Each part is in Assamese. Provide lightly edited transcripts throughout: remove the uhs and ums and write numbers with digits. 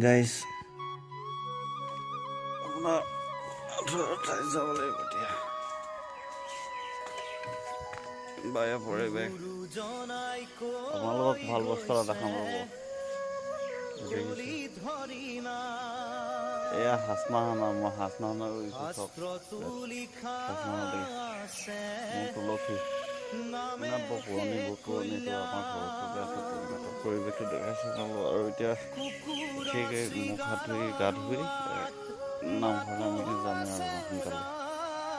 গাইজ, আপোনাৰ আঁঠুৱা উঠাই যাব লাগিব এতিয়া। বাহিৰৰ পৰিৱেশ আপোনালোকক ভাল বস্তু এটা দেখাম, ৰ'ব। দেখিছে, এয়া হাচনাহানা। মই হাচনাহানা ৰুইছোঁ চব। হাচনাহানা দেখিছে, মোৰ তুলসী ইমান বৰ পুৰণি, বহুত পুৰণি। এইটো আমাৰ ঘৰৰ ওচৰতে আছে। পুৰণি পৰিৱেশটো দেখাইছোঁ আপোনালোকক। আৰু এতিয়া বিশেষকৈ মুখ হাত ধুই, গা ধুই নামঘৰলৈ আমি যামেই আৰু সোনকালে।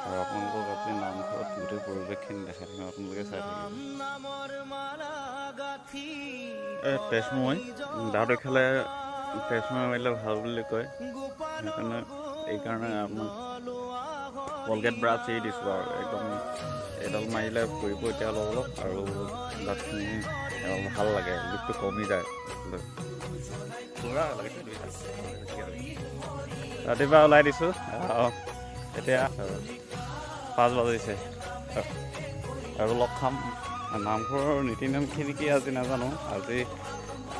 আৰু আপোনালোকক আজি নামঘৰত গোটেই পৰিৱেশখিনি দেখাই থাকিম, আপোনালোকে চাই থাকিব। এই তেজময় দাঁত খালে, তেজময় মাৰিলে ভাল বুলি কয়। সেইকাৰণে এইকাৰণে আপোনাক কলগেট ব্ৰাছ এৰি দিছোঁ আৰু একদম এডাল মাৰিলে পৰিব এতিয়া অলপ অলপ আৰু দাঁতখিনি ভাল লাগে, বিষটো কমি যায়। পুৰা লাগিছে দুইটা। ৰাতিপুৱা ওলাই দিছোঁ, এতিয়া 5 বাজিছে আৰু লগ খাম। নামঘৰৰ নীতি নিয়মখিনি কি আজি নাজানো। আজি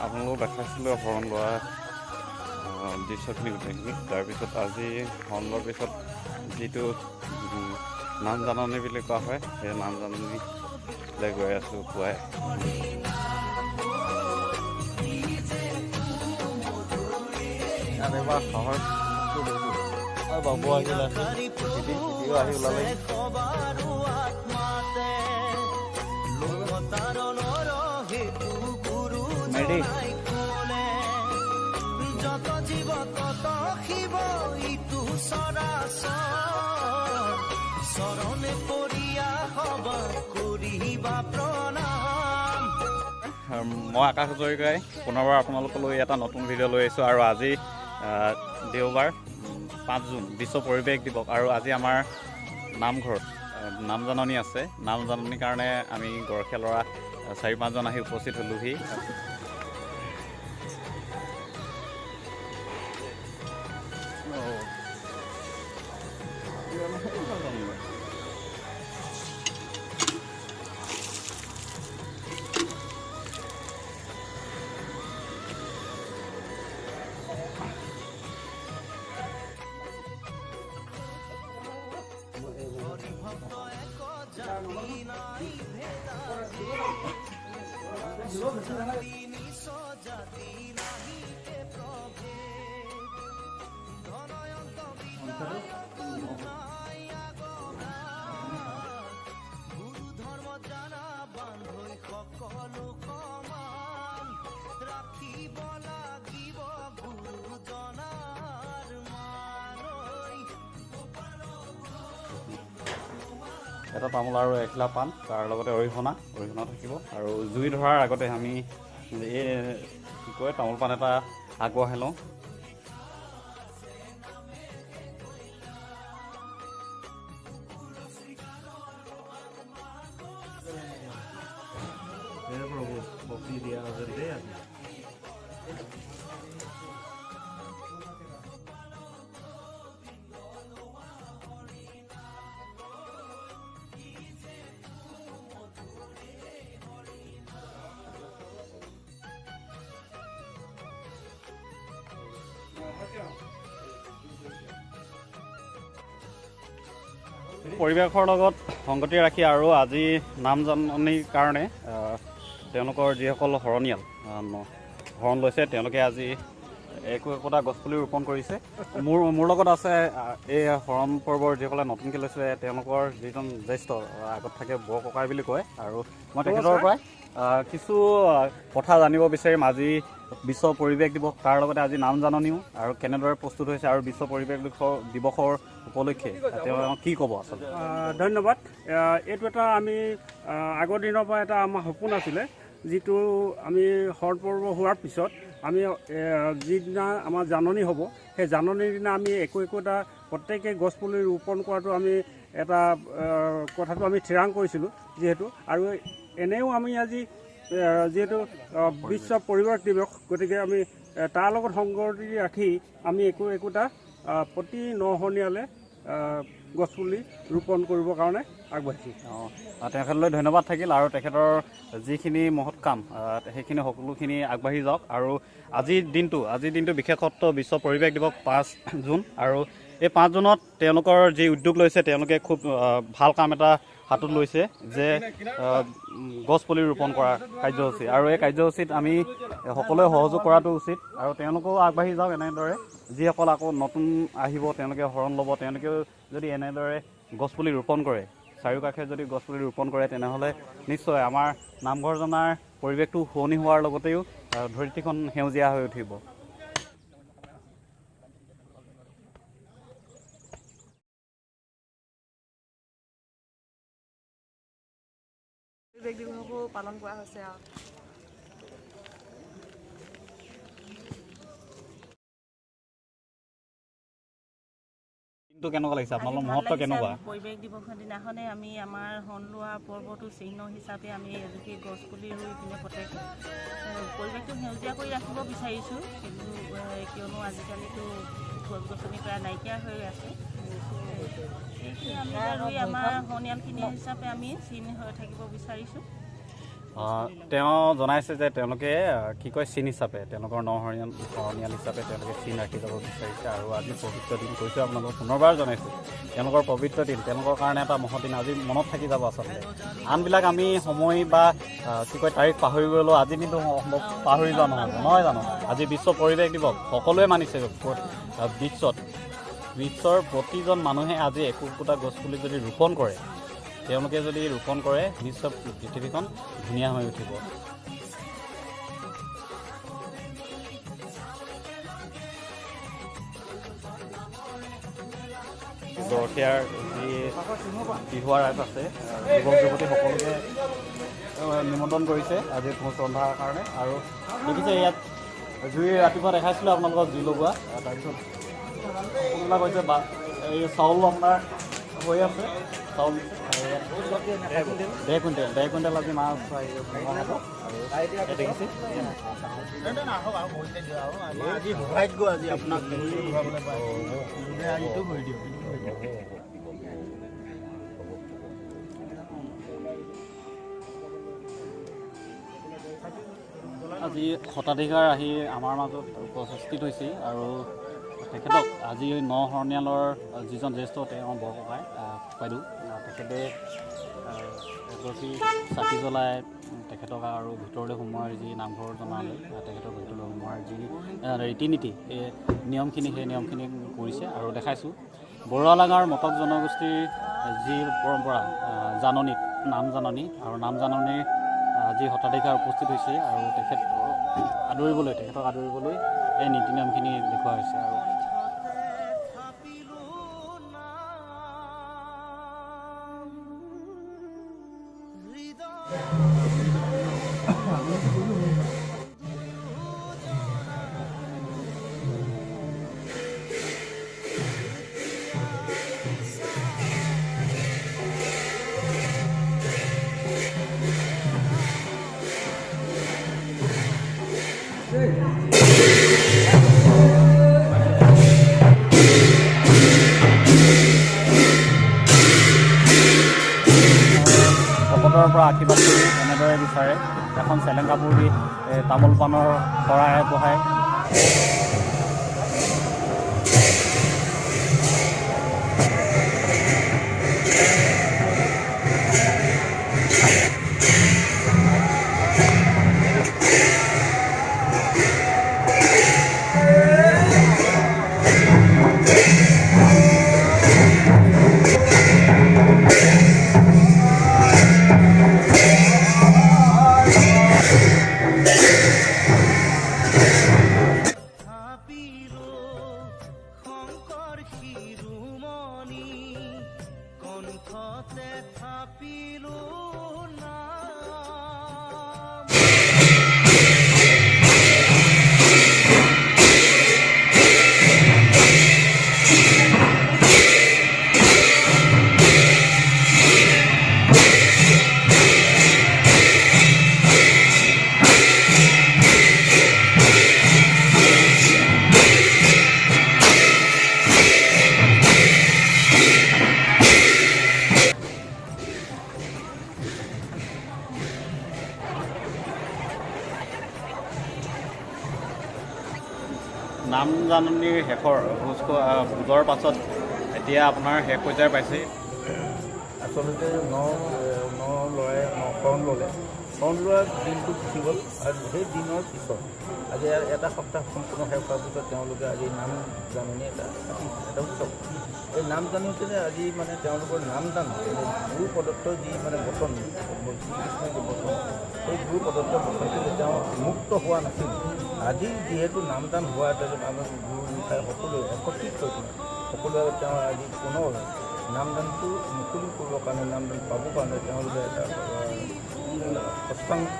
আপোনালোকক দেখাইছিলোঁ শৰণ লোৱা দৃশ্যখিনি গোটেইখিনি। তাৰপিছত আজি শৰণ লোৱাৰ পিছত যিটো নাম জাননী বুলি কোৱা হয়, সেই নাম জাননীলৈ গৈ আছোঁ পুৱাই। ইয়াত এবাৰ সাহস আৰু বাবু আহিলে, সিও আহি ওলালে। মেৰি যত জীৱ তত শিৱ ইটো চৰাচৰ, চৰণে পৰিয়া সবা কৰিবা প্ৰণাম। মই আকাশ হাজৰিকাই পুনৰবাৰ আপোনালোকলৈ এটা নতুন ভিডিঅ' লৈ আহিছোঁ। আৰু আজি দেওবাৰ, 5 জুন, বিশ্ব পৰিৱেশ দিৱস। আৰু আজি আমাৰ নামঘৰত নাম জাননী আছে। নাম জাননীৰ কাৰণে আমি গৰখীয়া ল'ৰা চাৰি পাঁচজন আহি উপস্থিত হ'লোহি। গুৰু ধৰ্ম জানা বান্ধৈ সকলো সমান, ৰাখিব লাগিব গুৰুজনাৰ মান। এটা তামোল আৰু এখিলা পাণ, তাৰ লগতে অৰিহণা থাকিব। আৰু জুই ধৰাৰ আগতে আমি এই কি কয় তামোল পাণ এটা আগবঢ়াই লওঁ। হে প্ৰভু, ভক্তি দিয়া আছে দেই আজি। পৰিৱেশৰ লগত সংগতি ৰাখি আৰু আজি নাম জাননীৰ কাৰণে তেওঁলোকৰ যিসকল শৰণীয়াল শৰণ লৈছে, তেওঁলোকে আজি একো একোটা গছপুলি ৰোপণ কৰিছে। মোৰ লগত আছে এই শৰণ পৰ্বৰ যিসকলে নতুনকৈ লৈছে, তেওঁলোকৰ যিজন জ্যেষ্ঠ আগত থাকে, বৰ ককাই বুলি কয়। আৰু মই তেখেতৰ পৰাই কিছু কথা জানিব বিচাৰিম। আজি বিশ্ব পৰিৱেশ দিৱস, তাৰ লগতে আজি নাম জাননীও আৰু কেনেদৰে প্ৰস্তুত হৈছে আৰু বিশ্ব পৰিৱেশ দিৱসৰ উপলক্ষে তেওঁ কি ক'ব আচলতে? ধন্যবাদ। এইটো এটা আমি আগৰ দিনৰ পৰা এটা আমাৰ সপোন আছিলে, যিটো আমি শৰৎ পৰ্ব হোৱাৰ পিছত আমি যিদিনা আমাৰ জাননী হ'ব, সেই জাননীৰ দিনা আমি একো একোটা প্ৰত্যেকে গছপুলি ৰোপণ কৰাটো আমি এটা কথাটো আমি থিৰাং কৰিছিলোঁ যিহেতু। আৰু এনেও আমি আজি যিহেতু বিশ্ব পৰিৱেশ দিৱস, গতিকে আমি তাৰ লগত সংগতি ৰাখি আমি একো একোটা প্ৰতি নশৰণীয়ালে গছপুলি ৰোপণ কৰিবৰ কাৰণে আগবাঢ়িছোঁ। অঁ, তেখেতলৈ ধন্যবাদ থাকিল আৰু তেখেতৰ যিখিনি মহৎ কাম সেইখিনি সকলোখিনি আগবাঢ়ি যাওক। আৰু আজিৰ দিনটো বিশেষত্ব বিশ্ব পৰিৱেশ দিৱস 5 জুন আৰু এই 5 জুনত তেওঁলোকৰ যি উদ্যোগ লৈছে, তেওঁলোকে খুব ভাল কাম এটা হাতত লৈছে যে গছপুলি ৰোপণ কৰা কাৰ্যসূচী। আৰু এই কাৰ্যসূচীত আমি সকলোৱে সহযোগ কৰাটো উচিত আৰু তেওঁলোকেও আগবাঢ়ি যাওক এনেদৰে। যিসকল আকৌ নতুন আহিব, তেওঁলোকে শৰণ ল'ব, তেওঁলোকেও যদি এনেদৰে গছপুলি ৰোপণ কৰে, চাৰিওকাষে যদি গছপুলি ৰোপণ কৰে, তেনেহ'লে নিশ্চয় আমাৰ নামঘৰজনাৰ পৰিৱেশটো শুৱনি হোৱাৰ লগতেও ধৰিত্ৰীখন সেউজীয়া হৈ উঠিব। পৰিৱেশ দিৱসো পালন কৰা হৈছে আৰু দিনটো কেনেকুৱা লাগিছে আপোনালোকৰ? আজি ভাল মহত্ব লাগিছে। কেনেকুৱা? পৰিৱেশ দিৱসৰ দিনাখনে আমি আমাৰ শৰণ লোৱা পৰ্বটো চিহ্ন হিচাপে আমি এজুপি গছ পুলি ৰুই পিনে প্ৰত্যেক পৰিৱেশটো সেউজীয়া কৰি ৰাখিব বিচাৰিছোঁ। কিন্তু কিয়নো আজিকালিতো গছ গছনি প্ৰায় নাইকিয়া হৈ আছে। সেইখিনি আমি এতিয়া ৰুই আমাৰ শৰণীয়ালখিনি হিচাপে আমি চিন হৈ থাকিব বিচাৰিছোঁ। তেওঁ জনাইছে যে তেওঁলোকে কি কয়, চিন হিচাপে তেওঁলোকৰ ন শৰণীয়াল শৰণীয়াল হিচাপে তেওঁলোকে চিন ৰাখি যাব বিচাৰিছে। আৰু আজি পবিত্ৰ দিন কৈছোঁ আপোনালোকক, পুনৰবাৰ জনাইছোঁ, তেওঁলোকৰ পবিত্ৰ দিন, তেওঁলোকৰ কাৰণে এটা মহৎ দিন, আজি মনত থাকি যাব। আচলতে আনবিলাক আমি সময় বা কি কয়, তাৰিখ পাহৰি গ'লেও আজিৰ দিনটো সম্ভৱ পাহৰি যোৱা নহ'ব, নহয় জানো? আজি বিশ্ব পৰিৱেশ দিৱস সকলোৱে মানিছে। বিশ্বৰ প্ৰতিজন মানুহে আজি একো একোটা গছপুলি যদি ৰোপণ কৰে, তেওঁলোকে যদি ৰোপণ কৰে, নিশ্চয় পৃথিৱীখন ধুনীয়া হৈ উঠিব। গৰখীয়াৰ যি বিহুৱা ৰাইজ আছে, যুৱক যুৱতী সকলোকে নিমন্ত্ৰণ কৰিছে আজি ভোজ ৰন্ধাৰ কাৰণে। আৰু দেখিছে ইয়াত জুই, ৰাতিপুৱা দেখাইছিলোঁ আপোনালোকক জুই লগোৱা। তাৰপিছত সকলোবিলাক হৈছে বা এই চাউল আপোনাৰ হৈ আছে, চাউল আৰু ইয়াত 1.5 কুইণ্টেল, 1.5 কুইণ্টেল আজি মাছ বনোৱা হ'ব। আৰু ইয়াত দেখিছে। আজি সৌভাগ্য, আজি আপোনাক ঘূৰাবলৈ পাই এইটো কৰি দিয়ক, এইটো কৰি দিয়ক। আজি শতাধিকাৰ আহি আমাৰ মাজত উপস্থিত হৈছে আৰু তেখেতক আজি ন শৰণীয়ালৰ যিজন জ্যেষ্ঠ তেওঁ বৰককাই ককাইদেউ, তেখেতে এগছি চাকি জ্বলাই তেখেতক আৰু ভিতৰলৈ সোমোৱাৰ যি নামঘৰ জনালৈ তেখেতৰ ভিতৰলৈ সোমোৱাৰ যি ৰীতি নীতি, এই নিয়মখিনি, সেই নিয়মখিনি কৰিছে। আৰু দেখাইছোঁ বৰুৱালাগাঁৱৰ মটক জনগোষ্ঠীৰ যি পৰম্পৰা, জাননীত নাম জাননী আৰু নাম জাননীৰ আজি শতাধিকাৰ উপস্থিত হৈছে আৰু তেখেতক আদৰিবলৈ এই নীতি নিয়মখিনি দেখুওৱা হৈছে। আৰু থাপিলো নাম হৃদয়। ভকতৰ পৰা আশীৰ্বাদ কৰি এনেদৰে বিচাৰে, এখন চেলেং কাপোৰ দি তামোল পাণৰ শৰাই আগবঢ়ায়। জাননীৰ শেষৰ ভোজ ভোজৰ পাছত এতিয়া আপোনাৰ শেষ পৰ্যায় পাইছে। আচলতে ন ন ল'ৰাই ন শৰণ ল'লে, শৰণ লোৱাৰ দিনটো গুচি গ'ল আৰু সেই দিনৰ পিছত আজি এটা সপ্তাহ সম্পূৰ্ণ শেষ হোৱাৰ পিছত তেওঁলোকে আজি নাম জাননী এটা এটা উৎসৱ। এই নাম জানোতে আজি মানে তেওঁলোকৰ নামদান গুৰু প্ৰদত্ত যি মানে বচন, শ্ৰীকৃষ্ণৰ যি বচন, সেই গুৰু প্ৰদত্ত বচনটো তেওঁ মুক্ত হোৱা নাছিল। আজি যিহেতু নামদান হোৱাৰ আমাৰ গুৰু গোসাঁই সকলোৱে একত্ৰিত হৈ পেলাই সকলোৱে তেওঁ আজি পুনৰ নামদানটো মুকলি কৰিবৰ কাৰণে, নামদান পাবৰ কাৰণে তেওঁলোকে এটা অষ্টাংশ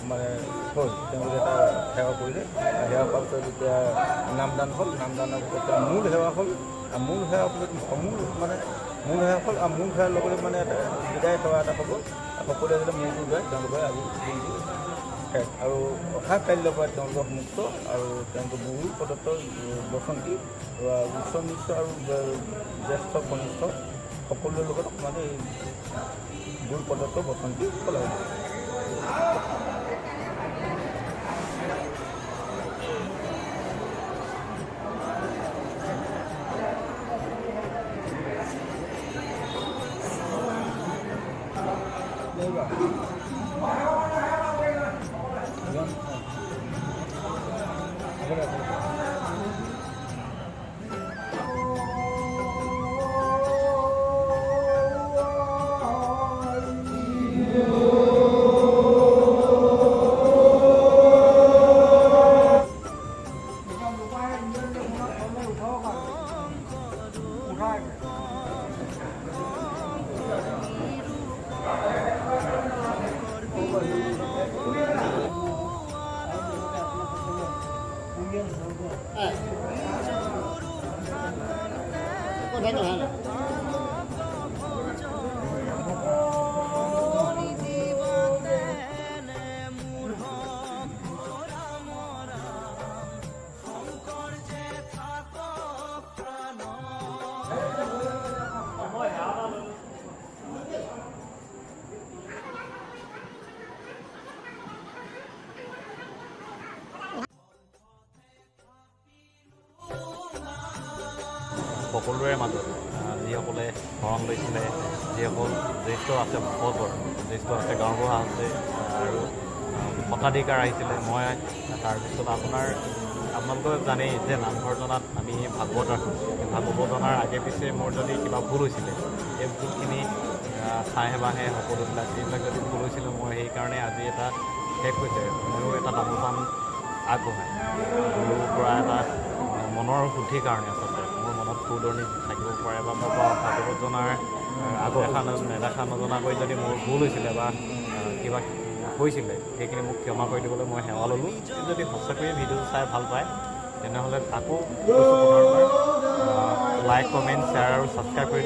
মানে হ'ল, তেওঁলোকে এটা সেৱা কৰিলে। সেৱা পোৱাৰ পিছত যেতিয়া নামদান হ'ল, নামদানৰ পিছত মূল সেৱা হ'ল আৰু মূল সেৱাৰ পিছত সমূল মানে মূল সেৱা হ'ল আৰু মূল সেৱাৰ লগতে মানে এটা বিদায় সেৱা এটা হ'ব। সকলোৱে যাতে মূৰটো যায় তেওঁলোকে আজি দিনটো শেষ আৰু অহা কাইলৈৰ পৰা তেওঁলোকক মুক্ত আৰু তেওঁলোকৰ গুৰু প্ৰদত্ত বসন্তী উচ্চ নিচ্চ আৰু জ্যেষ্ঠ কনিষ্ঠ সকলোৰে লগত মানে এই গুৰু প্ৰদত্ত বসন্তী চলাব। সকলোৰে মাজত যিসকলে শৰণ লৈছিলে, যিসকল জ্যেষ্ঠ আছে, ভকতৰ জ্যেষ্ঠ আছে, গাঁওবুঢ়া আছে আৰু শতাধিকাৰ আহিছিলে। মই তাৰপিছত আপোনালোকে জানেই যে নামঘৰ জনাত আমি ভাগৱত ৰাখোঁ। ভাগৱত জনাৰ আগে পিছে মোৰ যদি কিবা ভুল হৈছিলে, এই ভুলখিনি চাহে বাহে সকলোবিলাক এইবিলাক যদি ভুল হৈছিলে, মই সেইকাৰণে আজি এটা শেষ হৈছে। ময়ো এটা তামোল পাণ আগবঢ়াই গুৰুৰ পৰা এটা মনৰ শুদ্ধিৰ কাৰণে, আচলতে মোৰ মনত সুদৰণি থাকিব পাৰে বা মোৰ পৰা ভাগৱত জনাৰ আগত নেদেখা নজনাকৈ যদি মোৰ ভুল হৈছিলে বা কিবা হৈছিলে, সেইখিনি মোক ক্ষমা কৰি দিবলৈ মই সেৱা ল'লোঁ। যদি সঁচাকৈয়ে ভিডিঅ'টো চাই ভাল পায় তেনেহ'লে আকৌ পুনৰবাৰ লাইক, কমেণ্ট, শ্বেয়াৰ আৰু ছাবস্ক্ৰাইব কৰি দিব।